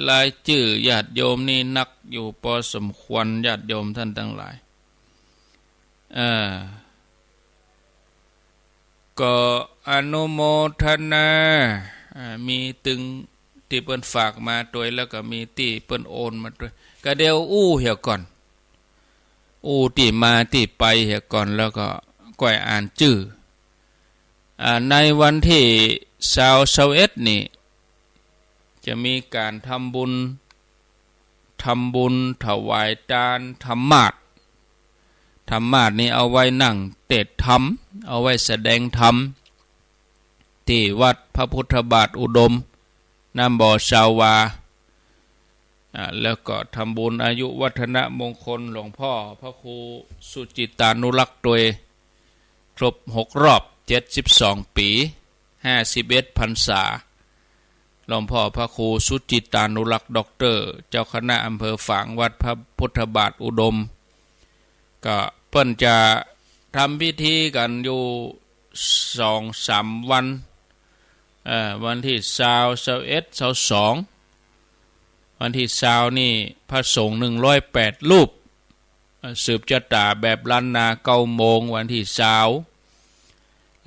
รายจื้อญาติโยมนี่นักอยู่พอสมควร ญาติโยมท่านตังหลาย เอ่อ ก็อนุโมทนา อ่า มีตึงตี้เปิ้นฝากมาตวย แล้วก็มีตี้เปิ้นโอนมาตวย ก็เดี๋ยวอู้เหียก่อน อู้ตี้มาตี้ไปเหียก่อน แล้วก็ก้อยอ่านจื้อ อ่า ในวันตี้ซาว ซาวเอ็ดนี่ จะมีก๋านทำบุญ ทำบุญถวายตานธรรมาสน์ ธรรมาสน์นี่เอาไว้นั่งเตสน์ธรรม เอาไว้แสดงธรรม ตี้วัดพระพุทธบาทอุดม น้ำบ่อซาววา อ่า แล้วก็ทำบุญอายุวัฒนมงคลหลวงพ่อพระครูสุจิตตานุรักษ์ตวย ครบหกรอบเจ็ดสิบสองปี๋ ห้าสิบเอ็ดพรรษา หลวงพ่อพระครูสุจิตตานุรักษ์ ด็อกเตอร์ เจ้าคณะอำเภอฝาง วัดพระพุทธบาทอุดม ก็เปิ้นจะทำพิธีกั๋นอยู่สองสามวัน เอ่อ วันตี้ซาว ซาวเอ็ด ซาวสอง วันตี้ซาวนี่พระสงฆ์หนึ่งร้อยแปดรูป เอ่อ สืบจะต๋าแบบล้านนาเก้าโมง วันตี้ซาว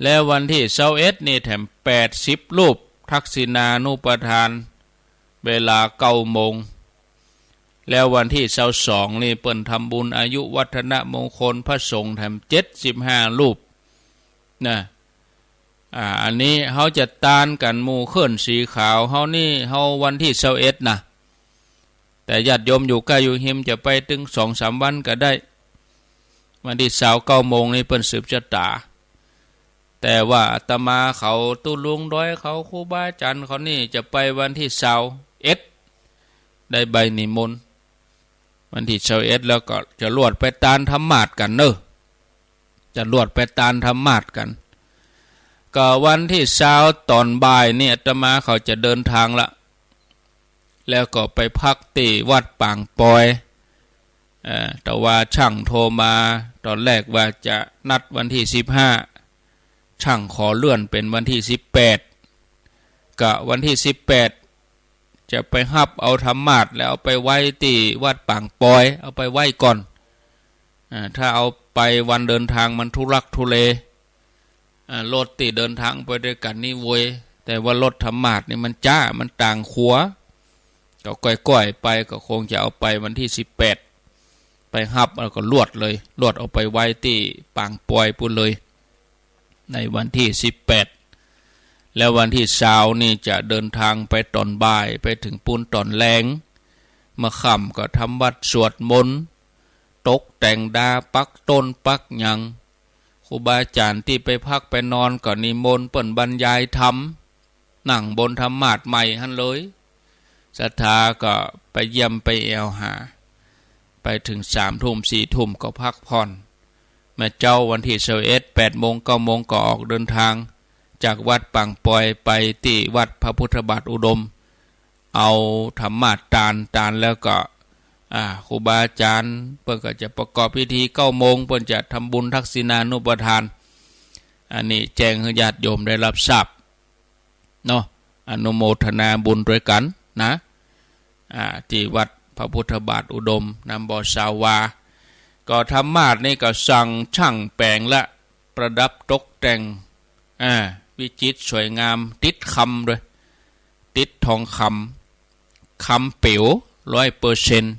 แล้ววันตี้ซาวเอ็ดนี่แถมแปดสิบรูป ทักษิณานุปทาน เวลาเก้าโมง แล้ววันตี้ซาวสองนี่เปิ้นทำบุญอายุวัฒนมงคลพระสงฆ์แถมเจ็ดสิบห้ารูป นะ อ่า อันนี้เฮาจะตานกั๋นหมู่เคิ้นสีขาวเฮานี่ เฮาวันตี้ซาวเอ็ดนะ แต่ญาติโยมอยู่ใก้อยู่ฮิมจะไปตึงสองสามวันก็ได้ วันตี้ซาวเก้าโมงนี่เปิ้นสืบจะต๋า แต่ว่าอาตมาเขาตุ๊ลุงดอยเขาครูบาอาจ๋ารย์เขานี่จะไปวันตี้ซาวเอ็ด ได้ใบนิมนต์ วันตี้ซาวเอ็ด แล้วก็จะลวดไปตานธรรมาสน์กั๋นเนาะ จะลวดไปตานธรรมาสน์กั๋น ก็วันตี้ซาวต๋อนบ่ายนี่อาตมาเขาจะเดินทางละ แล้วก็ไปพักตี้วัดปางปอย เอ่อ แต่ว่าช่างโทรมาต๋อนแรกว่าจะนัดวันตี้สิบห้า ช่างขอเลื่อนเป๋นวันตี้สิบแปด ก็วันตี้สิบแปด จะไปฮับเอาธรรมาสน์แล้วเอาไปไว้ตี้วัดปางปอย เอาไปไว้ก่อน อ่า ถ้าเอาไปวันเดินทางมันทุลักทุเล อ่า รถตี้เดินทางไปด้วยกั๋นนี่โวย แต่ว่ารถธรรมาสน์นี่มันจ๊า มันต่างขัว ก็ก้อยๆ ไป ก็คงจะเอาไปวันตี้สิบแปด ไปฮับแล้วก็ลวดเลย ลวดเอาไปไว้ตี้ปางปอยปู้นเลย ในวันตี้สิบแปด แล้ววันตี้ซาวนี่จะเดินทางไปต๋อนบ่าย ไปเถิงปู้นต๋อนแลง เมื่อค่ำก็ทำวัตรสวดมนต์ ตกแต่งดาปักต้นปักหยัง ครูบาอาจ๋ารย์ตี้ไปพักไปนอนก็นิมนต์เปิ้นบรรยายธรรม นั่งบนธรรมาสน์ใหม่หั้นเลย ศรัทธาก็ไปเยี่ยมไปแอ่วหา ไปเถิงสามทุ่มสี่ทุ่มก็พักผ่อน เมื่อเจ๊าวันตี้ซาวเอ็ด แปดโมงเก้าโมงก็ออกเดินทาง จากวัดปางปอยไปตี้วัดพระพุทธบาทอุดม เอาธรรมาสน์ตาน ตานแล้วก็ อ่า ครูบาอาจ๋ารย์เปิ้นก็จะประกอบพิธี เก้าโมงเปิ้นจะทำบุญทักษิณานุปทาน อันนี้แจ้งหื้อญาติโยมได้รับทราบเนาะ อนุโมทนาบุญตวยกั๋นนะ อ่า ตี้วัดพระพุทธบาทอุดม น้ำบ่อซาววา ก็ธรรมาสน์นี่ก็สั่งช่างแป๋งละ ประดับตกแต่ง อ่า วิจิตรสวยงาม ติดคำตวย ติดทองคำ คำเป๋ว ร้อยเปอร์เซ็นต์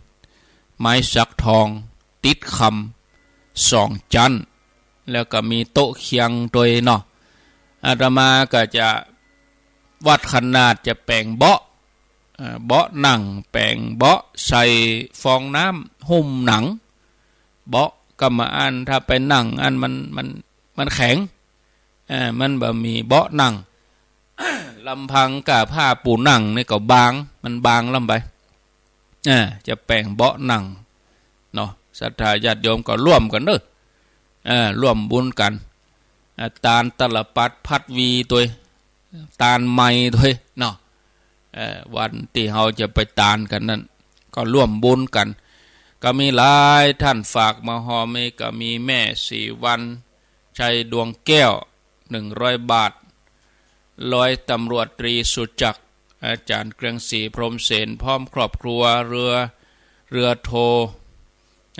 ไม้สักทอง ติดคำ สองจั๊น แล้วก็มีโต๊ะเคียงตวยเนาะ อาตมาก็จะวัดขนาดจะแป๋งเบาะ เอ่อ เบาะนั่ง แป๋งเบาะ ใส่ฟองน้ำ หุ้มหนัง เบาะกำมะอั้น ถ้าไปนั่งอั้นมัน มัน มันแข็ง เอ่อ มันบ่มีเบาะนั่ง ลำพังก้าผ้าปูนั่งนี่ก็บาง มันบางล้ำไป เอ่อ จะแป๋งเบาะนั่งเนาะ ศรัทธาญาติโยมก็ร่วมกั๋นเนาะ เอ่อ ร่วมบุญกั๋น อ่า ตานตะละปัดพัดวีตวย ตานไม้ตวยเนาะ เอ่อ วันตี้เฮาจะไปตานกั๋นนั้น ก็ร่วมบุญกั๋น ก็มีหลายต้านฝากมาห่อ มี ก็มีแม่ศรีวรรณ ชัยดวงแก้ว หนึ่งร้อยบาท ร้อยตำรวจตรีสุจักร อาจารย์เกรียงศรี พรหมเสน พร้อมครอบครัว เรือ เรือโท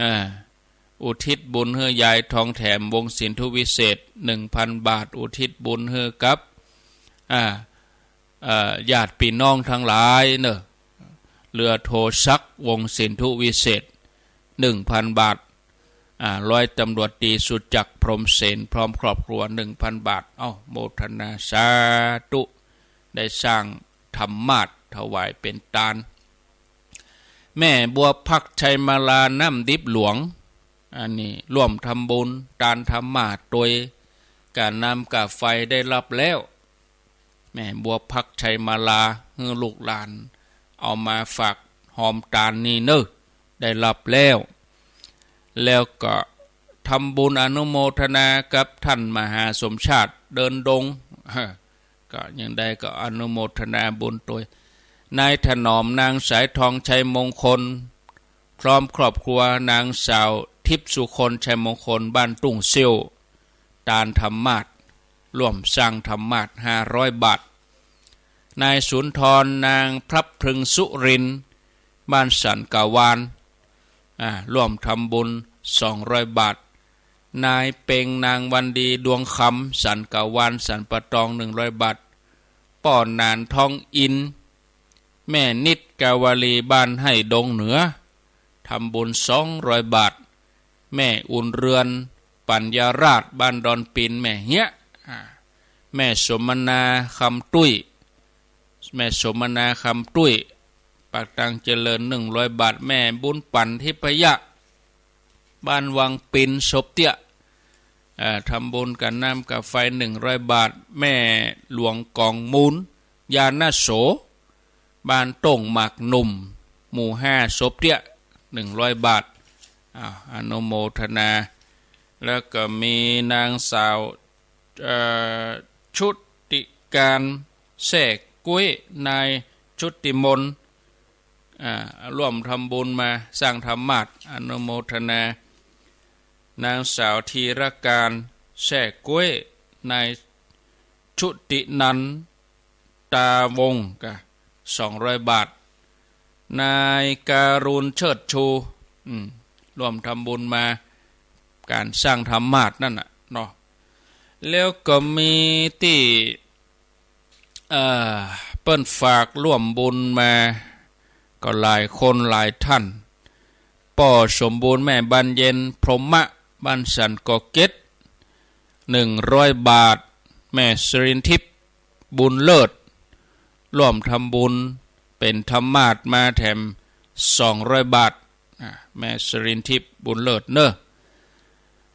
อ่า อุทิศบุญหื้อยายทองแถม วงศ์สินธุวิเศษ หนึ่งพันบาท อุทิศบุญหื้อกับ อ่า เอ่อ ญาติปี้น้องตังหลายเนาะ เรือโทศักดิ์ วงศ์สินธุวิเศษ หนึ่งพันบาท อ่า ร้อยตำรวจตรีสุจักร พรหมเสน พร้อมครอบครัว หนึ่งพันบาท เอ้า โมทนาสาธุ ได้สร้างธรรมาสน์ถวายเป๋นตาน แม่บัวพัก ชัยมาลา น้ำดิบหลวง อันนี้ร่วมทำบุญตานธรรมาสน์ตวย ก้าน้ำก้าไฟได้ฮับแล้ว แม่บัวพัก ชัยมาลา หื้อลูกหลานเอามาฝากฮอมตานนี้เนาะ ได้ฮับแล้ว แล้วก็ทำบุญอนุโมทนากับท่านมหาสมชาติ เดินดง ก็ยังได้ก็อนุโมทนาบุญตวย นายถนอม นางสายทอง ชัยมงคล พร้อมครอบครัว นางสาวทิพย์สุคน ชัยมงคล บ้านตุ้งเซี้ยว ตานธรรมาสน์ ร่วมสร้างธรรมาสน์ ห้าร้อยบาท นายสุนทร นางพลับพลึง สุรินทร์ บ้านสันกะวาน อ่า ร่วมทำบุญ สองร้อยบาท นายเป็ง นางวันดี ดวงคำ สันกะวาน สันป่าตอง หนึ่งร้อยบาท ป้อหนาน ทองอินทร์ แม่นิด กาวาลี บ้านไฮ่ดงเหนือ ทำบุญ สองร้อยบาท แม่อุ่นเรือน ปัญญาราษฎร์ บ้านดอนปิน แม่เฮียะ อ่า แม่สมนา คำตุ้ย แม่สมนา คำตุ้ย ปากตางเจริญ หนึ่งร้อยบาท แม่บุญปัน ทิพยะ บ้านวังปิน ศพเตี้ย เอ่อ ทำบุญก้าน้ำก้าไฟ หนึ่งร้อยบาท แม่หลวงกองมูล ญาณโส บ้านต้งหมากหนุ่ม หมู่ห้า ศพเตี้ย หนึ่งร้อยบาท อ้าว อนุโมทนา แล้วก็มีนางสาว เอ่อ ชุติการ แซ่ก๊วย นายชุติมน อ่า ร่วมทำบุญมาสร้างธรรมาสน์ อนุโมทนา นางสาวธีรการ แซ่ก๊วย นายชุตินันท์ ตาวงศ์ ก็ สองร้อยบาท นายการุณ เชิดชู อืม ร่วมทำบุญมา การสร้างธรรมาสน์นั่นน่ะเนาะ แล้วก็มีตี้ เอ่อ เปิ้นฝากร่วมบุญมา ก็หลายคนหลายท่าน ป้อสมบูรณ์ แม่บานเย็น พรหมะ บ้านสันกอเก็ด หนึ่งร้อยบาท แม่สิรินทิพย์ บุญเลิศ ร่วมทำบุญเป๋นธรรมาสน์มาแถม สองร้อยบาท อ่ะ แม่สิรินทิพย์ บุญเลิศเนอะ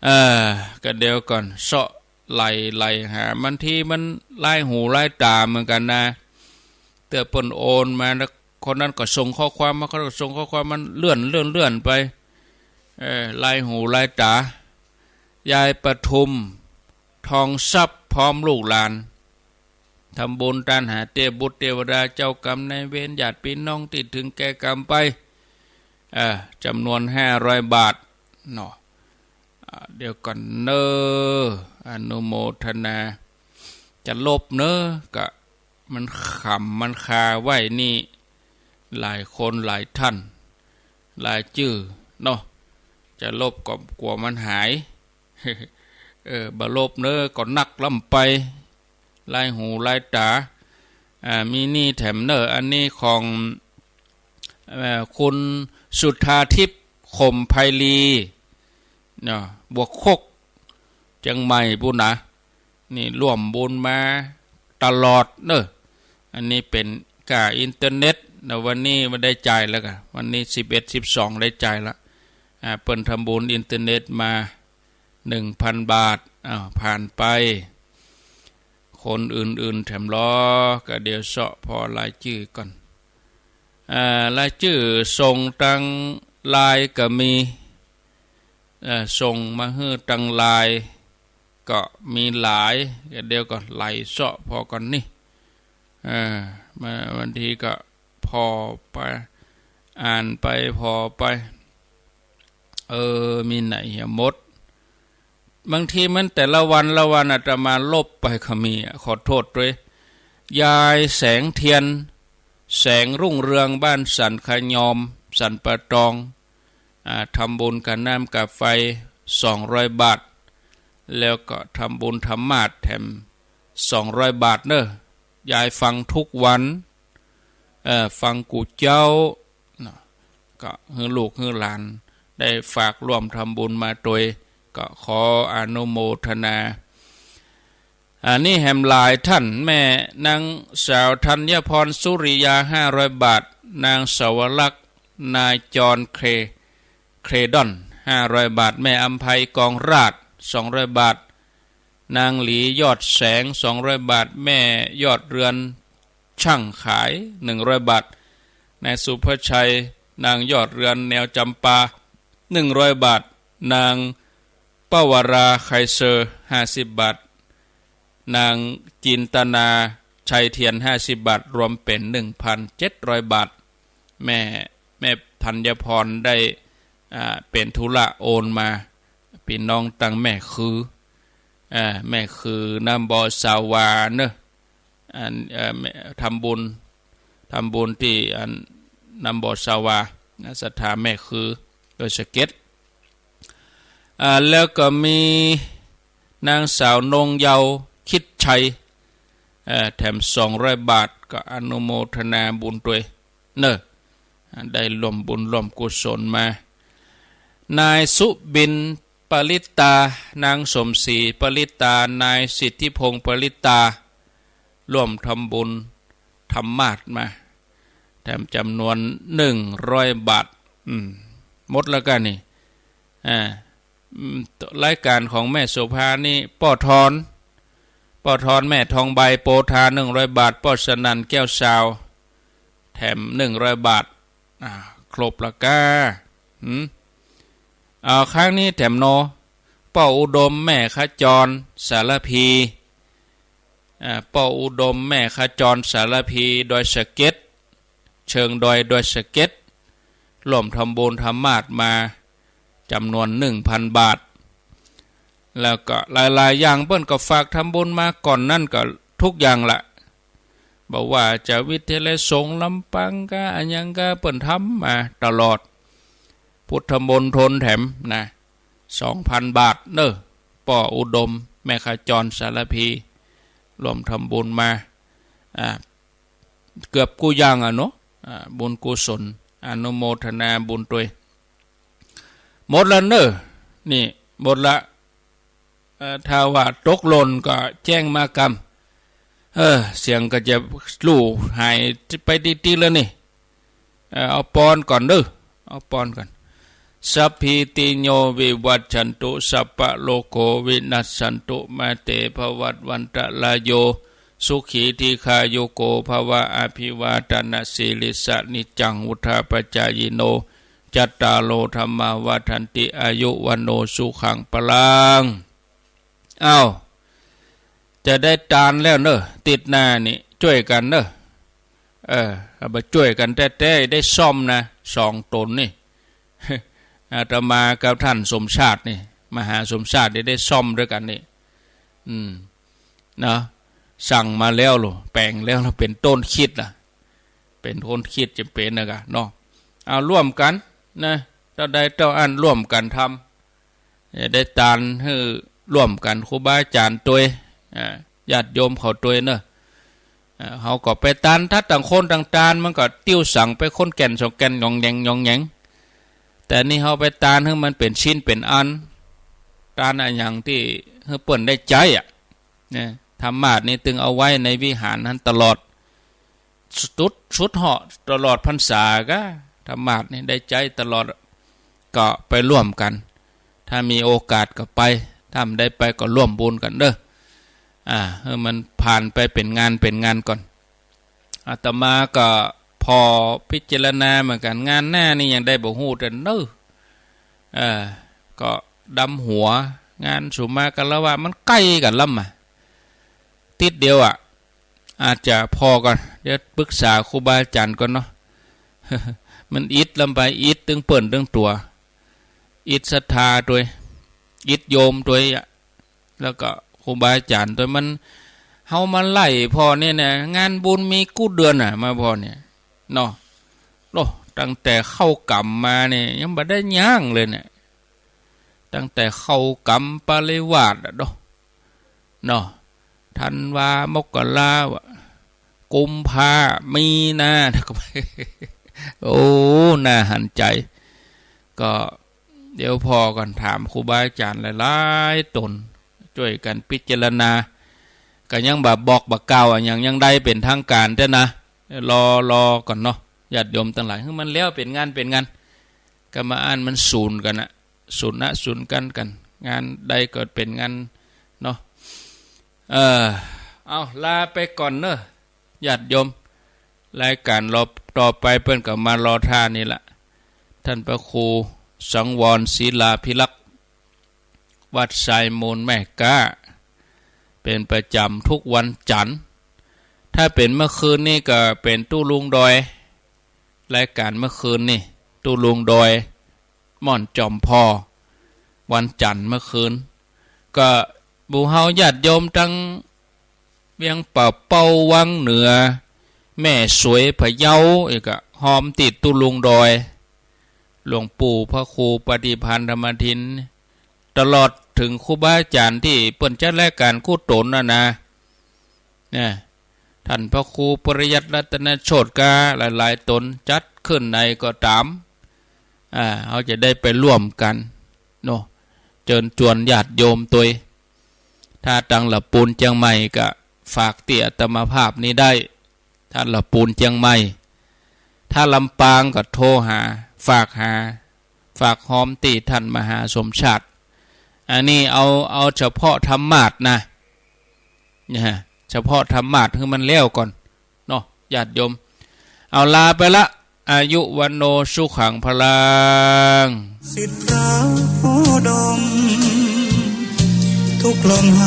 เออ ก็เดี๋ยวก่อน เซาะไล่ไล่หา บางทีมันลายหูลายต๋าเหมือนกั๋นนะ เตื้อเปิ้นโอนมาแล้ว คนนั้นก็ส่งข้อความมา คนนั้นก็ส่งข้อความ มันเลื่อน เลื่อน เลื่อนไป เออ ลายหูลายต๋า ยายปทุม ทองทรัพย์ พร้อมลูกหลาน ทำบุญตานหาเตี้ยบุตรเตวดา เจ้ากรรมนายเวร ญาติปี้น้องตี้เถิงแก่กรรมไป เออ จ๋ำนวน ห้าร้อยบาท เนาะ อ่า เดี๋ยวก่อนเนอะ อนุโมทนา จะลบเนอะ ก็มันขำมันคาไว้นี่ หลายคนหลายท่าน รายจื้อเนาะ จะลบก็กั๋วมันหาย เออ บ่ลบเนอะ ก็นักล้ำไป ลายหูลายต๋า อ่า มีนี่แถมเนอะ อันนี้ของ เอ่อ คุณสุธาทิพย์ ขมไพลี เนาะ บวกคก เจียงใหม่ปู้นนะ นี่ร่วมบุญมาตลอดเนอะ อันนี้เป๋นก้าอินเทอร์เน็ตนะ วันนี้มันได้จ่ายแล้วกะ วันนี้สิบเอ็ด สิบสอง ได้จ่ายละ อ่า เปิ้นทำบุญอินเทอร์เน็ตมา หนึ่งพันบาท อ้าว ผ่านไป คนอื่นๆ แถมลอ ก็เดี๋ยวเซาะผ่อรายจื้อก่อน อ่า รายจื้อส่งตางไลน์ก็มี เอ่อ ส่งมาหื้อตางไลน์ก็มีหลาย ก็เดี๋ยวก่อน ไล่เซาะผ่อก่อนนี่ เอ่อ มา บางทีก็ผ่อไป อ่านไปผ่อไป เออ มีไหนเหียหมด บางทีมันแต่ละวันละวัน อาตมาลบไปก็มีอะ ขอโต้ษตวย ยายแสงเทียน แสงรุ่งเรือง บ้านสันขะยอม สันป่าตอง อ่า ทำบุญค่าน้ำค่าไฟ สองร้อยบาท แล้วก็ทำบุญธรรมาสน์แถม สองร้อยบาทเน่อ ยายฟังทุกวัน เอ่อ ฟังกู้เจ๊า เนาะ ก็หื้อลูกหื้อหลานได้ฝากร่วมทำบุญมาตวย ก็ขออนุโมทนา อันนี้แหมหลายท่าน แม่นางสาวธัญพร สุริยา ห้าร้อยบาท นางสวรักษ์ นายจรเคร เครดอน ห้าร้อยบาท แม่อำไพ กองราช สองร้อยบาท นางหลี ยอดแสง สองร้อยบาท แม่ยอดเรือน ช่างขาย หนึ่งร้อยบาท นายสุภชัย นางยอดเรือน แนวจำปา หนึ่งร้อยบาท นางปวรา ไคเซอร์ ห้าสิบบาท นางจินตนา ชัยเทียน ห้าสิบบาท รวมเป๋น หนึ่งพันเจ็ดร้อยบาท แม่ แม่ธัญพรได้ อ่า เป๋นธุระโอนมา ปี้น้องตังแม่คือ อ่า แม่คือน้ำบ่อสาวาเนอะ อัน เอ่อ แม่ ทำบุญ ทำบุญตี้อันน้ำบ่อสาวานะ ศรัทธาแม่คือ ดอยสะเก็ด อ่า แล้วก็มีนางสาวนงเยาว์ คิดชัย เอ่อ แถมสองร้อยบาท ก็อนุโมทนาบุญตวยเนอะ อ่า ได้ร่วมบุญร่วมกุศลมา นายสุบิน ปริตตา นางสมศรี ปริตตา นายสิทธิพงษ์ ปริตตา ร่วมทำบุญธรรมาสน์มา แถมจ๋ำนวนหนึ่งร้อยบาท อืม หมดแล้วก้านี่ อ่า อืม รายก๋านของแม่โสภานี่ ป้อทอน ป้อทอน แม่ทองใบ โปธา หนึ่งร้อยบาท ป้อสนั่น แก้วซาว แถมหนึ่งร้อยบาท อ่า ครบแล้วก้า หืม เอา ครั้งนี้แถมเนาะ ป้ออุดม แม่ขจร สารภี อ่า ป้ออุดม แม่ขจร สารภี ดอยสะเก็ด เชิงดอย ดอยสะเก็ด ร่วมทำบุญธรรมาสน์มาจ๋ำนวนหนึ่งพันบาท แล้วก็หลายๆ อย่างเปิ้นก็ฝากทำบุญมาก่อนนั้นก็ทุกอย่างละ บ่ว่าจะวิทยาลัยสงฆ์ลำปางก้า อะหยังก้า เปิ้นทำมาตลอด พุทธมณฑลแถมนะ สองพันบาทเนอะ ป้ออุดม แม่ขจร สารภี ร่วมทำบุญมา อ่า เกือบกู้อย่างอะเนาะ อ่า บุญกุศล อนุโมทนาบุญตวย หมดแล้วเนอะ นี่ หมดละ เอ่อ ถ้าว่าตกหล่นก็แจ้งมากำ เออ เสียงก็จะลู่หายไปติ๊ดๆ แล้วนี่ เอ่อ เอาปอนก่อนเด้อ เอาปอนก่อน สัพพีติโยวิวัชชันตุ สัพพะโรโควินัสสันตุ มาเตภวัตวันตะราโย สุขีทีฆายุโกภวะ อภิวาทนสีลิสสะ นิจจังวุฑฒาปจายิโน จัตตาโรธัมมาวัฑฒันติ อายุวัณโณสุขังพลัง อ้าว จะได้ตานแล้วเนอะ ติ๊ดหน้านี่จ้วยกั๋นเนอะ เออ เอามาจ้วยกั๋นแต๊ๆ ได้ซ่อมนะ สองต๋นนี่ อาตมากับท่านสมชาตินี่ มหาสมชาตินี่ได้ซ่อมตวยกั๋นนี่ อืม เนาะ สั่งมาแล้วโล แป๋งแล้วโล เป๋นต้นคิดล่ะ เป๋นต้นคิดจะเป๋นนะกะเนาะ เอาร่วมกั๋นนะ เต้าใดเต้าอั้นร่วมกั๋นทำ จะได้ตานหื้อร่วมกั๋น ครูบาอาจ๋ารย์ตวย อ่า ญาติโยมเขาตวยเนอะ อ่า เฮาก็ไปตาน ถ้าต่างคนต่างตาน มันก็ติ้วสังไปคนแก่นสองแก่น หยองแหยง หยองแหยง แต่นี่เฮาไปตานหื้อมันเป๋นชิ้นเป๋นอัน ตานอะหยังตี้หื้อเปิ้นได้ใจ๊อะ เนี่ย ธรรมาสน์นี่ตึงเอาไว้ในวิหารหั้นตลอด สุด สุดเหาะตลอดพรรษาก้า ธรรมาสน์นี่ได้ใจ๊ตลอด ก็ไปร่วมกั๋น ถ้ามีโอกาสก็ไป ถ้าบ่ได้ไปก็ร่วมบุญกั๋นเด้อ อ่า หื้อมันผ่านไปเป๋นงานเป๋นงานก่อน อาตมาก็ผ่อพิจารณาเหมือนกั๋น งานหน้านี่ยังได้บ่ฮู้เตื้อเน่อ เออ ก็ดำหัว งานสุมาคารวะมันใก้กั๋นล้ำอะ ติ๊ดเดียวอะ อาจจะผ่อก่อน เดี๋ยวปรึกษาครูบาอาจ๋ารย์ก่อนเนาะ มันอิดล้ำไป อิดตึงเปิ้นตึงตั๋ว อิดศรัทธาตวย อิดโยมตวยอะ แล้วก็ครูบาอาจ๋ารย์ตวยมัน เฮามาไล่ผ่อเนี่ยนะ งานบุญมีกู้เดือนน่ะ มาผ่อเนี่ย เนาะ โอ้ ตั้งแต่เข้ากรรมมาเนี่ย ยังบ่ได้ยั้งเลยเนี่ย ตั้งแต่เข้ากรรมปริวาสอะเนาะ เนาะ ธันวา มกรา กุมภา มีนา โอ้ น่าหันใจ๋ ก็เดี๋ยวผ่อก่อน ถามครูบาอาจ๋ารย์หลายๆ ต๋น จ้วยกั๋นพิจารณา ก็ยังบ่บอกบ่กล่าวอะหยัง ยังได้เป๋นทางก๋านเตื้อนะ รอ รอก่อนเนาะ ญาติโยมตังหลาย หื้อมันแล้วเป๋นงานเป๋นงาน ก็มาอั้นมันสูญกั๋นนะ สูญนะ สูญกั๋นกั๋น งานใดก็เป๋นงานเนาะ เออ เอา ลาไปก่อนเนาะ ญาติโยม รายก๋านรอบต่อไปเปิ้นก็มารอต้านนี่ละ ท่านพระครูสังวร ศิลาภิรักษ์ วัดทรายมูลแม่ก๊า เป๋นประจ๋ำทุกวันจั๋นทร์ ถ้าเป๋นเมื่อคืนนี่ก็เป๋นตุ๊ลุงดอย รายก๋านเมื่อคืนนี่ ตุ๊ลุงดอย ม่อนจอมผ่อ วันจั๋นทร์เมื่อคืน ก็หมู่เฮาญาติโยมตังเวียงป่าเป้า วังเหนือ แม่สวย พะเยา อีกอะ ฮอมตี้ตุ๊ลุงดอย หลวงปู่พระครูปฏิภาณธรรมทิน ตลอดเถิงครูบาอาจ๋ารย์ตี้เปิ้นจัดรายก๋านกู้ต๋นน่ะนะ เนี่ย ท่านพระครูปริยัติรัตนโชติกาหลายๆ ต๋นจัดขึ้นในก็ต๋าม อ่า เฮาจะได้ไปร่วมกั๋นเนาะ เจิญจวนญาติโยมตวย ถ้าตังละปูนเจียงใหม่ก็ฝากตี้อาตมาภาพนี้ได้ ถ้าละปูนเจียงใหม่ ถ้าลำปางก็โทรหา ฝากหา ฝากฮอมตี้ท่านมหาสมชาติ อันนี้เอา เอาเฉพาะธรรมาสน์นะ เนี่ย เฉพาะธรรมาสน์หื้อมันแล้วก่อนเนาะ ญาติโยม เอา ลาไปละ อายุ วัณโณ สุขัง พลัง ศิษย์พระอุดม ทุกลมหาย